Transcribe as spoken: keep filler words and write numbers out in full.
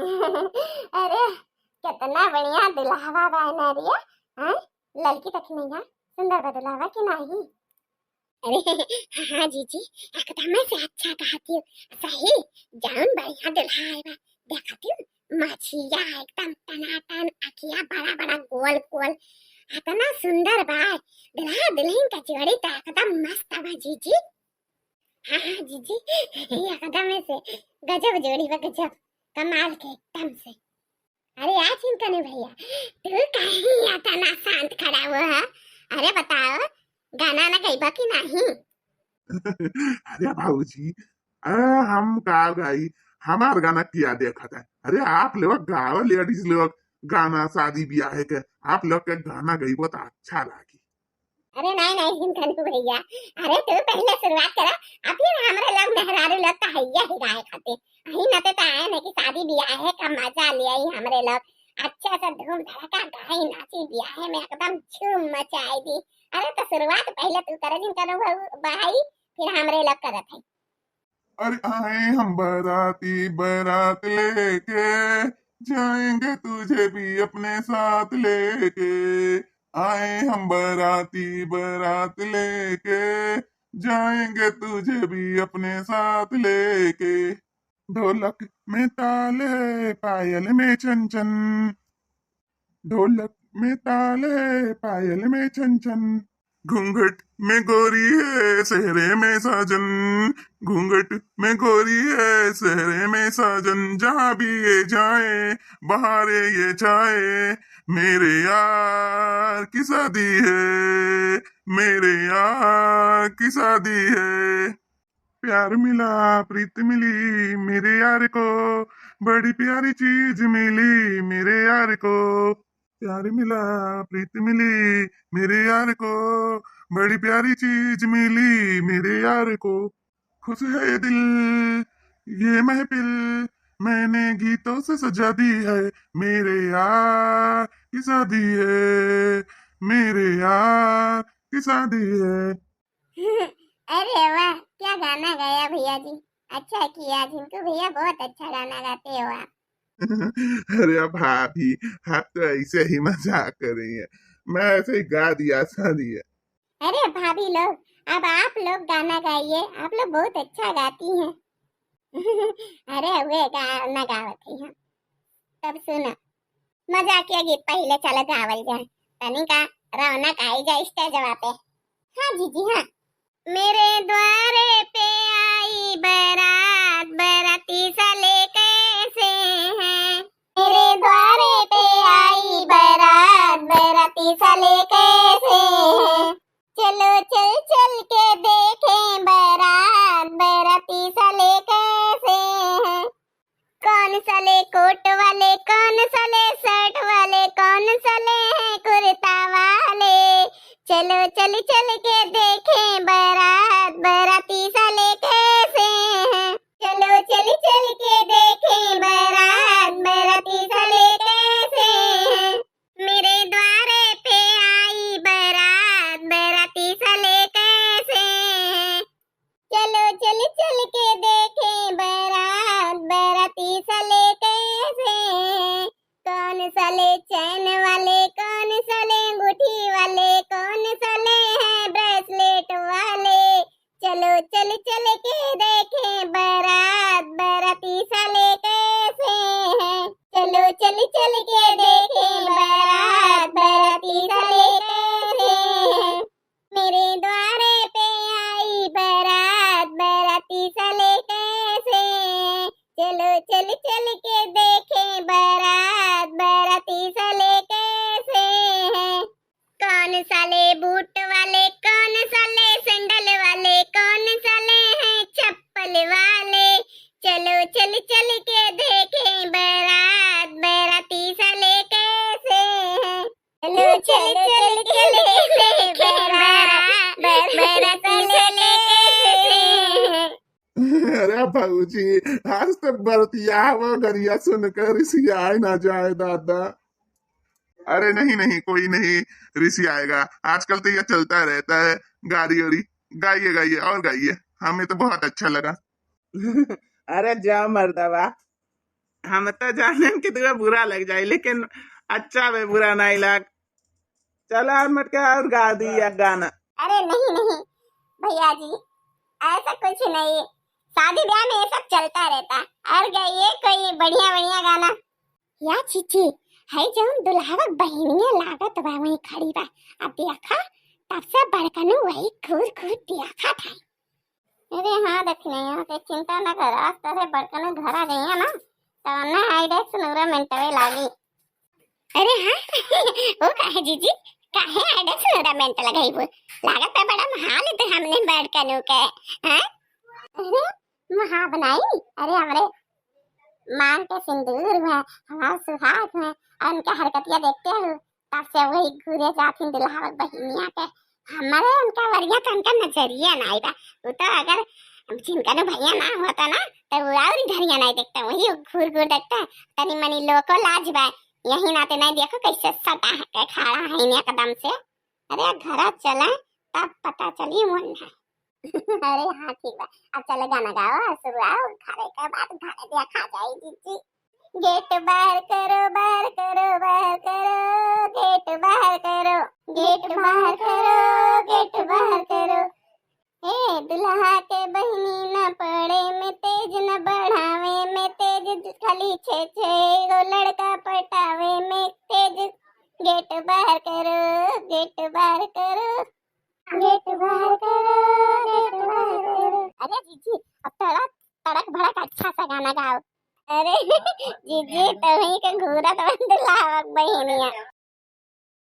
अरे, कितना बढ़िया दुल्हावा बा ना रिया। हाँ, ललकी देखी नैया, सुंदर बा दुल्हावा कि नाही? अरे हाँ जीजी, एकदम से अच्छा कहती हो। सही, जौन बढ़िया दुल्हा आए बा, देखती हो, मछिया एकदम टनाटन, अखिया बड़ा बड़ा गोल गोल, इतना सुंदर बा। दुल्हा दुल्हन का जोड़ी तो एकदम मस्त बा जीजी। हाँ हाँ जीजी, एकदम से गजब जोड़ी बा, गजब, कमाल के एकदम से। अरे आ चिंतन भैया, तू कहीं इतना शांत खड़ा हुआ है? अरे बताओ, गाना ना गईबा कि नहीं? अरे भौजी, अरे हम का गाई, हमार गाना क्या देखत है? अरे आप लोग गाओ, लेडीज लोग गाना शादी ब्याह के, आप लोग के गाना गईबो तो अच्छा लागी। अरे नहीं नहीं चिंतन भैया, अरे तू पहले शुरुआत करा, अब फिर हमरे लोग मेहरारू लोग तो हैया ही गाए खातिर। अही नाते तो आए ना कि शादी ब्याह का मजा ले आई हमरे लोग, अच्छा सा धूम धड़का गाई नाची ब्याह में एकदम झूम मचाई दी। अरे तो शुरुआत पहले तू करे चिंतन भाई, फिर हमरे लोग करत है। अरे आए हम बाराती बारात लेके, जाएंगे तुझे भी अपने साथ लेके। आए हम बाराती बारात लेके, जाएंगे तुझे भी अपने साथ लेके। ढोलक में ताल है, पायल में छन छन। ढोलक में ताल है, पायल में छन छन। घूंघट में गोरी है, सेहरे में साजन। घूंघट में गोरी है, सेहरे में साजन। जहाँ भी ये जाए, बहारे ये छाए। मेरे यार की शादी है, मेरे यार की शादी है। प्यार मिला, प्रीत मिली मेरे यार को, बड़ी प्यारी चीज मिली मेरे यार को। प्यार मिला, प्रीत मिली मेरे यार को, बड़ी प्यारी चीज मिली मेरे यार को। खुश है ये दिल, ये महफिल मैंने गीतों से सजा दी है, मेरे यार की शादी है, मेरे यार की शादी है। अरे वाह, क्या गाना गाया भैया जी, अच्छा किया। झिंकू भैया बहुत अच्छा गाना गाते हो आप। अरे भाभी, आप तो ऐसे ही मजाक कर रही हैं, मैं ऐसे ही गा दिया था दिया। अरे भाभी लोग, अब आप लोग गाना गाइए, आप लोग बहुत अच्छा गाती हैं। अरे वे गाना गावत ही हम, तब सुनो। मजाकिया गीत पहिले चल गावल जाए, तनिका रौनक आई जाए स्टेजवा पे। हाँ जीजी हाँ। मेरे द्वारे पे आई बारात, बाराती साले कैसे हैं? मेरे द्वारे पे आई बारात, बाराती साले कैसे हैं? चलो चल चल के देखें बारात, बाराती साले कैसे हैं। कौन साले कोट वाले, कौन साले शर्ट वाले, कौन साले हैं कुर्ता वाले। चलो चल चल के देखें बारात, बाराती साले कैसे हैं। चलो चल चल के देखें बारात, बाराती साले कैसे हैं। मेरे द्वारे पे आई बारात, बाराती साले कैसे हैं। चलो चल चल के देखें बारात, बाराती साले कैसे हैं। कौन साले चैन वाले, कौन साले अंगूठी वाले, कौन साले हैं ब्रेसलेट वाले। चलो चल चल के देखें बारात, बाराती साले कैसे हैं। चलो चल चल के देखें बारात, बाराती साले कैसे हैं। मेरे द्वारे पे आई बारात, बाराती साले कैसे हैं। चलो चल चल के देखें बारात, बाराती साले कैसे हैं। कौन साले बूट वाले, कौन साले सैंडल वाले, कौन साले हैं चप्पल वाले। चलो चल चल के देखें बारात, बाराती साले कैसे हैं। चलो चल चल के देखें बारात, बाराती साले कैसे हैं। अरे भौजी, आज तो बरतिया वो गरिया सुनकर रिसियाए ना जाए दादा। अरे नहीं नहीं, कोई नहीं रिसियाएगा, आजकल तो ये चलता रहता है गारी उरी। गाइए गाइए और गाइए, हमें तो बहुत अच्छा लगा। अरे जा मर्दवा, हम तो जाने कि तुका बुरा लग जाए, लेकिन अच्छा बे, बुरा नहीं लग। चला और मटका और गा दी एक गाना। अरे नहीं नहीं भैया जी, ऐसा कुछ नहीं, शादी ब्याह में ये सब चलता रहता। और गाइए कोई बढ़िया बढ़िया गाना। या जीजी, है जौन दुल्हावक बहिनिया लागत बा वहीं खड़ी बा। अब देखा, तब से बड़कनू वही घूर घूर देखत है। अरे हाँ दक्षिणैया, ते चिंता न कर, आज तोरे बड़कनू घर आ जाइए ना, तब ना आइडिया सुनौरा मेंटवे लागी। अरे हाँ, वो काहे जीजी, काहे आइडिया सुनौरा मेंट लगाई वो? लागत है बड़ा महाल है तो हमने बड़कनू के, हैं? अरे महा बनाई, अरे हमरे मांग के सिंदूर हुआ, हमार सुहाग हुआ, और उनके हरकतिया देखते हो, तब से वही घूरे जाथिन दुल्हावक बहिनिया के। हमारे उनका वरिया तो उनका नजरिया ना आइबा। वो तो अगर जिनका नु भैया ना होता ना, तो वो और घरिया नहीं देखता, वही घूर घूर देखता। तनी मनी लोको लाज बा, यही नाते नहीं देखो कैसे सटा के खड़ा है एकदम से। अरे घरा चले, तब पता चली मुन्ना। अरे हाँ ठीक बा, अब चले गाना गाओ, शुरू आओ, घरे के बाद घरे देखा जाए जीजी। गेट बाहर करो, बाहर करो, बाहर करो, गेट बाहर करो, गेट बाहर करो, गेट बाहर करो। ए दुल्हा के बहिनी न पड़े में तेज, न बढ़ावे में तेज, खाली छे छे गो लड़का पटावे में तेज। गेट बाहर करो, गेट बाहर करो, गेट बाहर करो, गेट बाहर करो। अरे जीजी, अब तड़क तड़क भड़क अच्छा सा गाना गाओ। अरे जीजी, तोही के घूरत बा दुल्हावक बहिनिया।